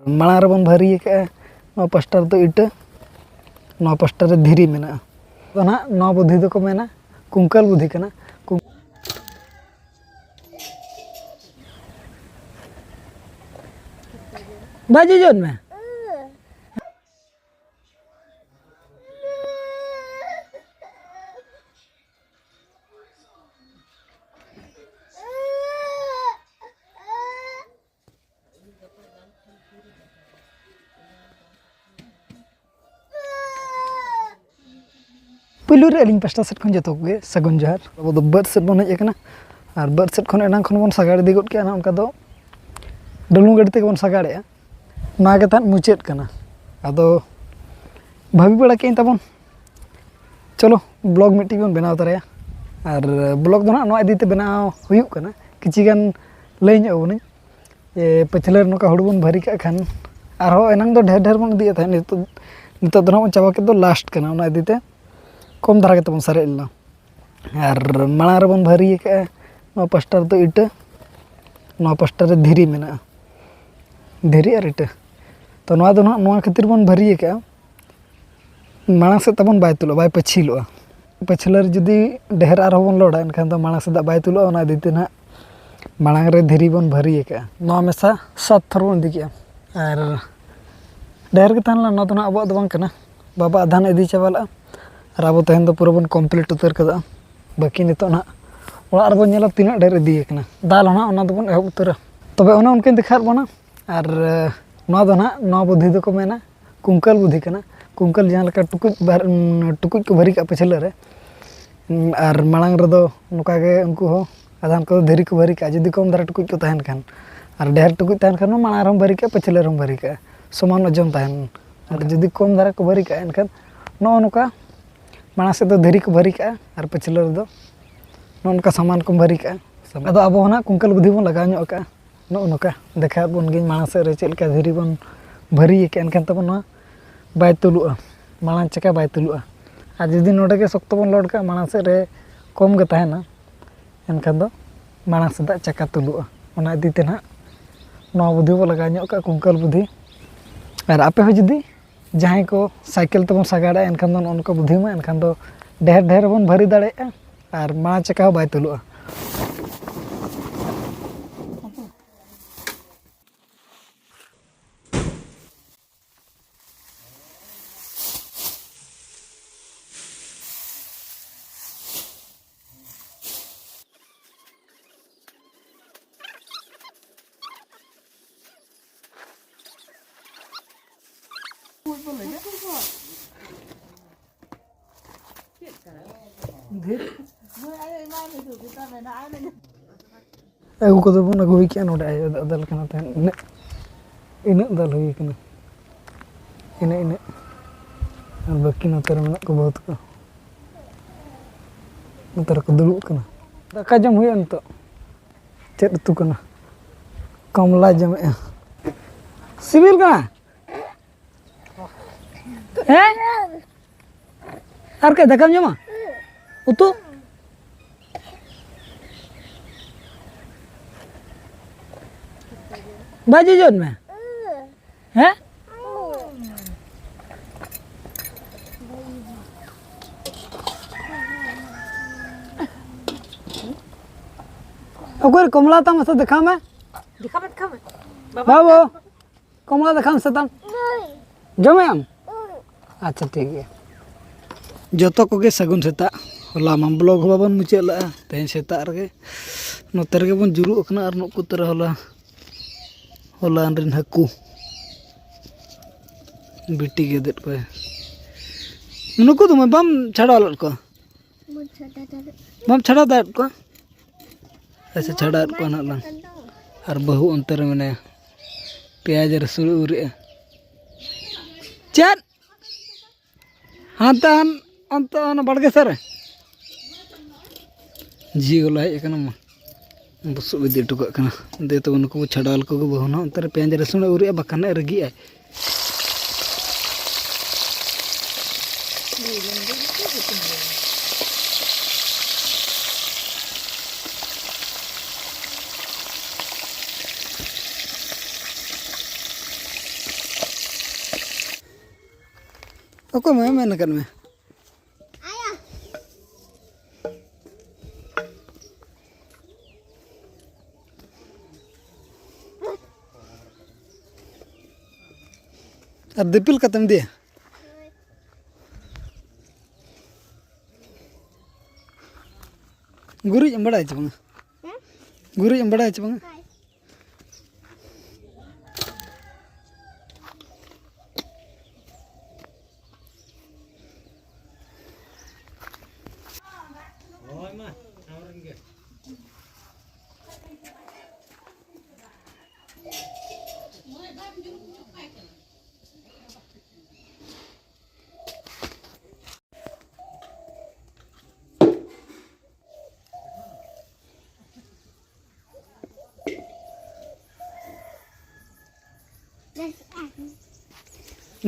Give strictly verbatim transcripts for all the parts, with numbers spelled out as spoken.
ᱢᱟᱲᱟᱝ ᱨᱮᱵᱚᱱ ᱵᱷᱟᱹᱨᱤ ᱟᱠᱟᱫᱼᱟ, ᱱᱚᱣᱟ ᱯᱟᱥᱴᱟ ᱨᱮᱫᱚ ᱤᱴᱟᱹ, ᱱᱚᱣᱟ ᱯᱟᱥᱴᱟ ᱨᱮ ᱫᱷᱤᱨᱤ ᱢᱮᱱᱟᱜᱼᱟ᱾ ᱟᱫᱚ ᱱᱟᱦᱟᱜ ᱱᱚᱣᱟ ᱵᱩᱫᱽᱫᱷᱤ ᱫᱚᱠᱚ ᱢᱮᱱᱟ ᱠᱩᱝᱠᱟᱹᱞ ᱵᱩᱫᱽᱫᱷᱤ ᱠᱟᱱᱟ᱾ ᱠᱩᱝ- ᱵᱟᱡᱮ ᱡᱚᱱ ᱢᱮ᱾ ᱯᱩᱭᱞᱩ ᱨᱮ ᱟᱹᱞᱤᱧ ᱯᱟᱥᱴᱟ ᱥᱮᱫ ᱠᱷᱚᱱ ᱡᱚᱛᱚ ᱠᱚᱜᱮ ᱥᱟᱹᱜᱩᱱ ᱡᱚᱦᱟᱨ᱾ ᱟᱵᱚ ᱫᱚ ᱵᱟᱹᱫᱽ ᱥᱮᱫ ᱵᱚᱱ ᱦᱮᱡ ᱟᱠᱟᱱᱟ, ᱟᱨ ᱵᱟᱹᱫᱽ ᱥᱮᱫ ᱠᱷᱚᱱ ᱮᱱᱟᱝ ᱠᱷᱚᱱ ᱵᱚᱱ ᱥᱟᱜᱟᱲ ᱤᱫᱤ ᱜᱚᱫ ᱠᱮᱜᱼᱟ᱾ ᱚᱱᱠᱟ ᱫᱚ ᱰᱩᱞᱩᱝ ᱜᱟᱹᱰᱤ ᱛᱮᱜᱮ ᱵᱚᱱ ᱥᱟᱜᱟᱲᱮᱜᱼᱟ᱾ ᱱᱚᱣᱟ ᱜᱮ ᱛᱟᱦᱮᱸᱫ ᱢᱩᱪᱟᱹᱫ ᱠᱟᱱᱟ᱾ ᱟᱫᱚ ᱵᱷᱟᱹᱵᱤ ᱵᱟᱲᱟ ᱠᱮᱫᱟᱹᱧ ᱛᱟᱵᱚᱱ, ᱪᱚᱞᱚ ᱵᱞᱚᱜ ᱢᱤᱫᱴᱤᱡ ᱵᱚᱱ ᱵᱮᱱᱟᱣ ᱛᱟᱨᱟᱭᱟ᱾ ᱟᱨ ᱵᱞᱚᱜ ᱫᱚ ᱱᱟᱦᱟᱜ ᱱᱚᱣᱟ ᱤᱫᱤ ᱛᱮ ᱵᱮᱱᱟᱣ ᱦᱩᱭᱩᱜ ᱠᱟᱱᱟ, ᱠᱤᱪᱷᱤ ᱜᱟᱱ ᱞᱟᱹᱭ ᱧᱚᱜ ᱟᱵᱚᱱᱟᱹᱧ᱾ ᱡᱮ ᱯᱟᱹᱪᱷᱞᱟᱹ ᱨᱮ ᱱᱚᱝᱠᱟ ᱦᱩᱲᱩ ᱵᱚᱱ ᱵᱷᱟᱹᱨᱤ ᱠᱟᱜ ᱠᱷᱟᱱ ᱟᱨᱦᱚᱸ ᱮᱱᱟᱝ ᱫᱚ ᱰᱷᱮᱨ ᱰᱷᱮᱨ ᱵᱚᱱ ᱤᱫᱤᱭᱮᱫ ᱛᱟᱦᱮᱸᱫ, ᱱᱤᱛᱚᱜ, ᱱᱤᱛᱚᱜ ᱫᱚ ᱱᱟᱦᱟᱜ ᱵᱚᱱ ᱪᱟᱵᱟ ᱠᱮᱫ ᱫᱚ, ᱞᱟᱥᱴ ᱠᱟᱱᱟ, ᱚᱱᱟ ᱤᱫᱤ ᱛᱮ ᱠᱚᱢ ᱫᱷᱟᱨᱟ ᱠᱟᱛᱮ ᱵᱚᱱ ᱥᱟᱨᱮᱡ ᱞᱮᱱᱟ᱾ ᱟᱨ ᱢᱟᱲᱟᱝ ᱨᱮᱵᱚᱱ ᱵᱷᱟᱹᱨᱤ ᱟᱠᱟᱫᱼᱟ, ᱱᱚᱣᱟ ᱯᱟᱥᱴᱟ ᱨᱮᱫᱚ ᱤᱴᱟᱹ, ᱱᱚᱣᱟ ᱯᱟᱥᱴᱟ ᱨᱮ ᱫᱷᱤᱨᱤ ᱢᱮᱱᱟᱜᱼᱟ, ᱫᱷᱤᱨᱤ ᱟᱨ ᱤᱴᱟᱹ᱾ ᱛᱚ ᱱᱚᱣᱟ ᱫᱚ ᱱᱟᱦᱟᱜ ᱱᱚᱣᱟ ᱠᱷᱟᱹᱛᱤᱨ ᱵᱚᱱ ᱵᱷᱟᱹᱨᱤ ᱟᱠᱟᱫᱼᱟ, ᱢᱟᱲᱟᱝ ᱥᱮᱫ ᱛᱟᱵᱚᱱ ᱵᱟᱭ ᱛᱩᱞᱩᱜᱼᱟ, ᱵᱟᱭ ᱯᱟᱹᱪᱷᱤᱞᱚᱜᱼᱟ᱾ ᱯᱟᱹᱪᱷᱞᱟᱹ ᱨᱮ ᱡᱩᱫᱤ ᱰᱷᱮᱨ ᱟᱨᱦᱚᱸ ᱵᱚᱱ ᱞᱳᱰᱟ, ᱮᱱᱠᱷᱟᱱ ᱫᱚ ᱢᱟᱲᱟᱝ ᱥᱮᱫᱟᱜ ᱵᱟᱭ ᱛᱩᱞᱩᱜᱼᱟ᱾ ᱚᱱᱟ ᱤᱫᱤ ᱛᱮ ᱱᱟᱦᱟᱜ ᱢᱟᱲᱟᱝ ᱨᱮ ᱫᱷᱤᱨᱤ ᱵᱚᱱ ᱵᱷᱟᱹᱨᱤ ᱟᱠᱟᱫᱼᱟ᱾ ᱱᱚᱣᱟ ᱢᱮᱥᱟ ᱥᱟᱛ ᱛᱷᱚᱨ ᱵᱚᱱ ᱤᱫᱤ ᱠᱮᱜᱼᱟ᱾ ᱟᱨ ᱰᱷᱮᱨ ᱜᱮ ᱛᱟᱦᱮᱸ ᱞᱮᱱᱟ, ᱱᱚᱣᱟ ᱫᱚ ᱱᱟᱦᱟᱜ ᱟᱵᱚᱣᱟᱜ ᱫᱚ ᱵᱟᱝ ᱠᱟᱱᱟ, ᱵᱟᱵᱟ ᱟᱫᱷᱟᱱ ᱤᱫᱤ ᱪᱟᱵᱟ ᱞᱮᱜᱼᱟ᱾ ᱟᱨ ᱟᱵᱚ ᱛᱮᱦᱮᱧ ᱫᱚ ᱯᱩᱨᱟᱹ ᱵᱚᱱ ᱠᱚᱢᱯᱞᱤᱴ ᱩᱛᱟᱹᱨ ᱠᱟᱫᱟ᱾ ᱵᱟᱹᱠᱤ ᱱᱤᱛᱚᱜ ᱱᱟᱦᱟᱜ ᱚᱲᱟᱜ ᱨᱮᱵᱚᱱ ᱧᱮᱞᱟ ᱛᱤᱱᱟᱹᱜ ᱰᱷᱮᱨ ᱤᱫᱤ ᱟᱠᱟᱱᱟ᱾ ᱫᱟᱞ ᱦᱚᱸ ᱱᱟᱦᱟᱜ ᱚᱱᱟ ᱫᱚᱵᱚᱱ ᱮᱦᱚᱵ ᱩᱛᱟᱹᱨᱟ᱾ ᱛᱚᱵᱮ ᱚᱱᱮ ᱚᱱᱠᱟᱧ ᱫᱮᱠᱷᱟᱣᱟᱫ ᱵᱚᱱᱟ᱾ ᱟᱨ ᱱᱚᱣᱟ ᱫᱚ ᱱᱟᱦᱟᱜ, ᱱᱚᱣᱟ ᱵᱩᱫᱽᱫᱷᱤ ᱫᱚᱠᱚ ᱢᱮᱱᱟ ᱠᱩᱝᱠᱟᱹᱞ ᱵᱩᱫᱽᱫᱷᱤ ᱠᱟᱱᱟ᱾ ᱠᱩᱝᱠᱟᱹᱞ ᱡᱟᱦᱟᱸ ᱞᱮᱠᱟ ᱴᱩᱠᱩᱡ ᱵᱟᱨ-, ᱩᱸ, ᱴᱩᱠᱩᱡ ᱠᱚ ᱵᱷᱟᱹᱨᱤ ᱠᱟᱜᱼᱟ ᱯᱟᱹᱪᱷᱞᱟᱹ ᱨᱮ᱾ ᱩᱸ, ᱟᱨ ᱢᱟᱲᱟᱝ ᱨᱮᱫᱚ ᱱᱚᱝᱠᱟ ᱜᱮ ᱩᱱᱠᱩ ᱦᱚᱸ ᱟᱫᱷᱟᱱ ᱠᱚᱫᱚ ᱫᱷᱤᱨᱤ ᱠᱚ ᱵᱷᱟᱹᱨᱤ ᱠᱟᱜᱼᱟ, ᱡᱩᱫᱤ ᱠᱚᱢ ᱫᱷᱟᱨᱟ ᱴᱩᱠᱩᱡ ᱠᱚ ᱛᱟᱦᱮᱱ ᱠᱷᱟᱱ᱾ ᱟᱨ ᱰᱷᱮᱨ ᱴᱩᱠᱩᱡ ᱛᱟᱦᱮᱱ ᱠᱷᱟᱱ ᱢᱟ ᱢᱟᱲᱟᱝ ᱨᱮᱦᱚᱸ ᱵᱷᱟᱹᱨᱤ ᱠᱟᱜᱼᱟ, ᱯᱟᱹᱪᱷᱞᱟᱹ ᱨᱮᱦᱚᱸ ᱵᱷᱟᱹᱨᱤ ᱠᱟᱜᱼᱟ, ᱥᱚᱢᱟᱱ ᱳᱡᱚᱱ ᱛᱟᱦᱮᱱ᱾ ᱟᱨ ᱡᱩᱫᱤ ᱠᱚᱢ ᱫᱷᱟᱨᱟ ᱠᱚ ᱵᱷᱟᱹᱨᱤ ᱠᱟᱜᱼᱟ, ᱮᱱᱠᱷᱟᱱ ᱱᱚᱜᱼᱚ ᱱᱚᱝᱠᱟ ᱢᱟᱲᱟᱝ ᱥᱮᱫ ᱫᱚ ᱫᱷᱤᱨᱤ ᱠᱚ ᱵᱷᱟᱹᱨᱤ ᱠᱟᱜᱼᱟ ᱟᱨ ᱯᱟᱹᱪᱷᱞᱟᱹ ᱨᱮᱫᱚ ᱱᱚᱜᱼᱚ ᱱᱚᱝᱠᱟ ᱥᱟᱢᱟᱱ ᱠᱚᱢ ᱵᱷᱟᱹᱨᱤ ᱠᱟᱜᱼᱟ᱾ ᱟᱫᱚ ᱟᱵᱚ ᱦᱚᱸ ᱱᱟᱜ ᱠᱩᱝᱠᱟᱹᱞ ᱵᱩᱫᱷᱤ ᱵᱚᱱ ᱞᱟᱜᱟᱣ ᱧᱚᱜ ᱠᱟᱜᱼᱟ᱾ ᱱᱚᱜᱼᱚ ᱱᱚᱝᱠᱟ ᱫᱮᱠᱷᱟᱣ ᱵᱚᱱ ᱜᱤᱧ ᱢᱟᱲᱟᱝ ᱥᱮᱫ ᱨᱮ ᱪᱮᱫ ᱞᱮᱠᱟ ᱫᱷᱤᱨᱤ ᱵᱚᱱ ᱵᱷᱟᱹᱨᱤ ᱟᱠᱟᱫᱼᱟ, ᱮᱱᱠᱷᱟᱱ ᱛᱟᱵᱚᱱ ᱱᱚᱣᱟ ᱵᱟᱭ ᱛᱩᱞᱩᱜᱼᱟ, ᱢᱟᱲᱟᱝ ᱪᱟᱠᱟ ᱵᱟᱭ ᱛᱩᱞᱩᱜᱼᱟ᱾ ᱟᱨ ᱡᱩᱫᱤ ᱱᱚᱰᱮ ᱜᱮ ᱥᱚᱠᱛᱚ ᱵᱚᱱ ᱞᱳᱰ ᱠᱟᱜᱼᱟ, ᱢᱟᱲᱟᱝ ᱥᱮᱫ ᱨᱮ ᱠᱚᱢ ᱜᱮ ᱛᱟᱦᱮᱱᱟ, ᱮᱱᱠᱷᱟᱱ ᱫᱚ ᱢᱟᱲᱟᱝ ᱥᱮᱫᱟᱜ ᱪᱟᱠᱟ ᱛᱩᱞᱩᱜᱼᱟ᱾ ᱚᱱᱟ ᱤᱫᱤ ᱛᱮ ᱱᱟᱦᱟᱜ ᱱᱚᱣᱟ ᱵᱩᱫᱷᱤ ᱵᱚ ᱞᱟᱜᱟᱣ ᱧᱚᱜ ᱠᱟᱜᱼᱟ, ᱠᱩᱝᱠᱟᱹᱞ ᱵᱩᱫᱷᱤ᱾ ᱟᱨ ᱟᱯᱮ ᱦᱚᱸ ᱡᱩᱫᱤ ᱡᱟᱦᱟᱸᱭ ᱠᱚ ᱥᱟᱭᱠᱮᱞ ᱛᱮᱵᱚᱱ ᱥᱟᱜᱟᱲᱟ, ᱮᱱᱠᱷᱟᱱ ᱫᱚ ᱱᱚᱜᱼᱚ ᱱᱚᱝᱠᱟ ᱵᱩᱫᱷᱤ ᱢᱟ, ᱮᱱᱠᱷᱟᱱ ᱫᱚ ᱰᱷᱮᱨ ᱰᱷᱮᱨ ᱵᱚᱱ ᱵᱷᱟᱹᱨᱤ ᱫᱟᱲᱮᱭᱟᱜᱼᱟ ᱟᱨ ᱢᱟᱲᱟᱝ ᱪᱟᱠᱟ ᱦᱚᱸ ᱵᱟᱭ ᱛᱩᱞᱩᱜᱼᱟ᱾ ᱟᱹᱜᱩ ᱠᱚᱫᱚ ᱵᱚᱱ ᱟᱹᱜᱩᱭ ᱠᱮᱜᱼᱟ ᱱᱚᱰᱮ, ᱟᱭᱳ ᱫᱟᱜ ᱫᱟᱞ ᱠᱟᱱᱟ ᱛᱟᱦᱮᱸᱫ, ᱤᱱᱟᱹᱜ, ᱤᱱᱟᱹᱜ ᱫᱟᱞ ᱦᱩᱭ ᱠᱟᱱᱟ, ᱤᱱᱟᱹᱜ, ᱤᱱᱟᱹᱜ᱾ ᱟᱨ ᱵᱟᱹᱠᱤ ᱱᱚᱛᱮ ᱨᱮ ᱢᱮᱱᱟᱜ ᱠᱚ ᱵᱟᱹᱦᱩ ᱛᱟᱠᱚ, ᱱᱚᱛᱮ ᱨᱮᱠᱚ ᱫᱩᱲᱩᱵ ᱠᱟᱱᱟ᱾ ᱫᱟᱠᱟ ᱡᱚᱢ ᱦᱩᱭᱩᱜᱼᱟ ᱱᱤᱛᱚᱜ᱾ ᱪᱮᱫ ᱩᱛᱩ ᱠᱟᱱᱟ? ᱠᱚᱢᱞᱟ ᱡᱚᱢᱮᱜᱼᱟ᱾ ᱥᱤᱵᱤᱞ ᱠᱟᱱᱟ? ᱦᱮᱸ? ᱟᱨ ᱠᱟᱹᱡ ᱫᱟᱠᱟᱢ ᱡᱚᱢᱟ? ᱩᱛᱩ? ᱵᱟᱭ ᱡᱚᱡᱚᱢ ᱢᱮ? ᱦᱮᱸ? ᱚᱠᱚᱭ ᱨᱮ ᱠᱚᱢᱞᱟ ᱛᱟᱢ? ᱢᱟᱥᱮ ᱫᱮᱠᱷᱟᱣ ᱢᱮ᱾ ᱫᱮᱠᱷᱟᱣ ᱢᱮ, ᱫᱮᱠᱷᱟᱣ ᱢᱮ᱾ ᱵᱟᱵᱟ, ᱵᱟᱹᱵᱩ, ᱠᱚᱢᱞᱟ ᱫᱮᱠᱷᱟᱣ ᱢᱮᱥᱮ ᱛᱟᱢ᱾ ᱡᱚᱢᱮᱜ ᱟᱢ? ᱟᱪᱪᱷᱟ, ᱴᱷᱤᱠ ᱜᱮᱭᱟ᱾ ᱡᱚᱛᱚ ᱠᱚᱜᱮ ᱥᱟᱹᱜᱩᱱ ᱥᱮᱛᱟᱜ᱾ ᱦᱚᱞᱟ ᱢᱟ vlog ᱦᱚᱸ ᱵᱟᱵᱚᱱ ᱢᱩᱪᱟᱹᱫ ᱞᱮᱜᱼᱟ᱾ ᱛᱮᱦᱮᱧ ᱥᱮᱛᱟᱜ ᱨᱮᱜᱮ ᱱᱚᱛᱮ ᱨᱮᱜᱮ ᱵᱚᱱ ᱡᱩᱨᱩᱜ ᱠᱟᱱᱟ ᱟᱨ ᱱᱩᱠᱩ ᱛᱚᱨᱟ ᱦᱚᱞᱟ, ᱦᱚᱞᱟᱱ ᱨᱮᱱ ᱦᱟᱹᱠᱩ ᱵᱤᱴᱤ ᱜᱮᱫᱮᱫ ᱠᱚᱣᱟᱭ᱾ ᱱᱩᱠᱩ ᱫᱚ ᱢᱟ ᱵᱟᱢ ᱪᱷᱟᱰᱟᱣ ᱞᱮᱫ ᱠᱚᱣᱟ? ᱵᱟᱢ ᱪᱷᱟᱰᱟᱣ ᱫᱟᱲᱮᱭᱟᱜ ᱠᱚᱣᱟ? ᱟᱪᱪᱷᱟ, ᱪᱷᱟᱰᱟᱣᱮᱫ ᱠᱚᱣᱟ ᱱᱟᱜ ᱞᱟᱝ᱾ ᱟᱨ ᱵᱟᱹᱦᱩ ᱚᱱᱛᱮ ᱨᱮ ᱢᱮᱱᱟᱭᱟ, ᱯᱮᱸᱭᱟᱡᱽ ᱨᱟᱹᱥᱩᱱ ᱩᱨᱮᱜᱼᱟ᱾ ᱪᱮᱫ? ᱦᱟᱱᱛᱮ ᱦᱟᱱ-, ᱚᱱᱛᱮ ᱚᱱᱟ ᱵᱟᱲᱜᱮ ᱥᱮᱫ ᱨᱮ ᱡᱷᱤ ᱜᱚᱞᱟ ᱦᱮᱡ ᱟᱠᱟᱱᱟ᱾ ᱢᱟ ᱵᱩᱥᱩᱵ ᱤᱫᱤ ᱦᱚᱴᱚ ᱠᱟᱜ ᱠᱟᱱᱟ᱾ ᱫᱮ ᱛᱚᱵᱮ ᱱᱩᱠᱩ ᱵᱚ ᱪᱷᱟᱰᱟᱣ ᱞᱮᱠᱚ ᱜᱮ᱾ ᱵᱟᱹᱦᱩ ᱱᱟᱜ ᱚᱱᱛᱮ ᱨᱮ ᱯᱮᱸᱭᱟᱡᱽ ᱨᱟᱹᱥᱩᱱ ᱮ ᱩᱨᱮᱜᱼᱟ, ᱵᱟᱠᱷᱟᱱ ᱮ ᱨᱟᱹᱜᱤᱜᱼᱟᱭ᱾ ᱚᱠᱚᱭ ᱢᱮ? ᱢᱮᱱ ᱟᱠᱟᱫ ᱢᱮ᱾ ᱟᱨ ᱫᱤᱯᱤᱞ ᱠᱟᱛᱮᱢ ᱤᱫᱤᱭᱟ? ᱜᱩᱨᱤᱡ ᱮᱢ ᱵᱟᱲᱟᱭᱟ ᱪᱮ ᱵᱟᱝᱟ? ᱦᱮᱸ? ᱜᱩᱨᱤᱡ ᱮᱢ ᱵᱟᱲᱟᱭᱟ ᱪᱮ ᱵᱟᱝᱟ? ᱦᱳᱭ᱾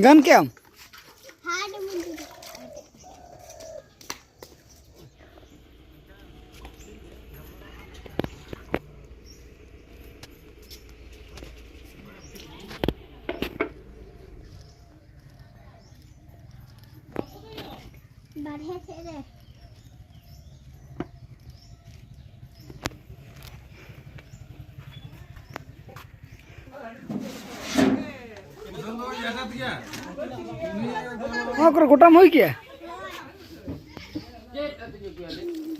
ᱜᱟᱱ ᱠᱮᱜ ᱟᱢ? ᱵᱟᱨᱦᱮ ᱥᱮᱫ ᱨᱮ᱾ ᱱᱚᱣᱟ ᱠᱚᱨᱮ ᱜᱚᱴᱟᱢ ᱦᱩᱭ ᱠᱮᱜᱼᱟ?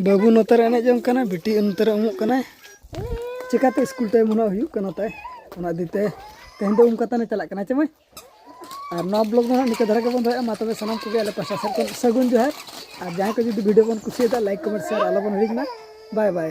ᱵᱟᱹᱵᱩ ᱱᱚᱛᱮ ᱨᱮ ᱮᱱᱮᱡ ᱡᱚᱝ ᱠᱟᱱᱟᱭ, ᱵᱤᱴᱤ ᱱᱚᱛᱮ ᱨᱮ ᱩᱢᱩᱜ ᱠᱟᱱᱟᱭ᱾ ᱪᱤᱠᱟᱹᱛᱮ ᱥᱠᱩᱞ ᱴᱟᱭᱤᱢ ᱦᱚᱸ ᱦᱩᱭᱩᱜ ᱠᱟᱱᱟ ᱛᱟᱭ, ᱚᱱᱟ ᱤᱫᱤ ᱛᱮ ᱛᱮᱦᱮᱧ ᱫᱚ ᱩᱢ ᱠᱟᱛᱮ ᱞᱮ ᱪᱟᱞᱟᱜ ᱠᱟᱱᱟ, ᱪᱮ ᱢᱟᱹᱭ? ᱟᱨ ᱱᱚᱣᱟ ᱵᱞᱚᱜ ᱫᱚ ᱦᱟᱸᱜ ᱱᱤᱝᱠᱟᱹ ᱫᱷᱟᱨᱟ ᱜᱮᱵᱚᱱ ᱫᱚᱦᱚᱭᱟ᱾ ᱢᱟ ᱛᱚᱵᱮ ᱥᱟᱱᱟᱢ ᱠᱚᱜᱮ ᱟᱞᱮ ᱯᱟᱦᱴᱟ ᱥᱮᱫ ᱠᱷᱚᱱ ᱥᱟᱹᱜᱩᱱ ᱡᱚᱦᱟᱨ᱾ ᱟᱨ ᱡᱟᱦᱟᱸᱭ ᱠᱚ ᱡᱩᱫᱤ ᱵᱷᱤᱰᱤᱭᱳ ᱵᱚᱱ ᱠᱩᱥᱤᱭᱟᱫᱟ, ᱞᱟᱭᱤᱠ, ᱠᱚᱢᱮᱱᱴ, ᱥᱮᱭᱟᱨ ᱟᱞᱚ ᱵᱚᱱ ᱦᱤᱲᱤᱧ ᱢᱟ᱾ ᱵᱟᱭ ᱵᱟᱭ᱾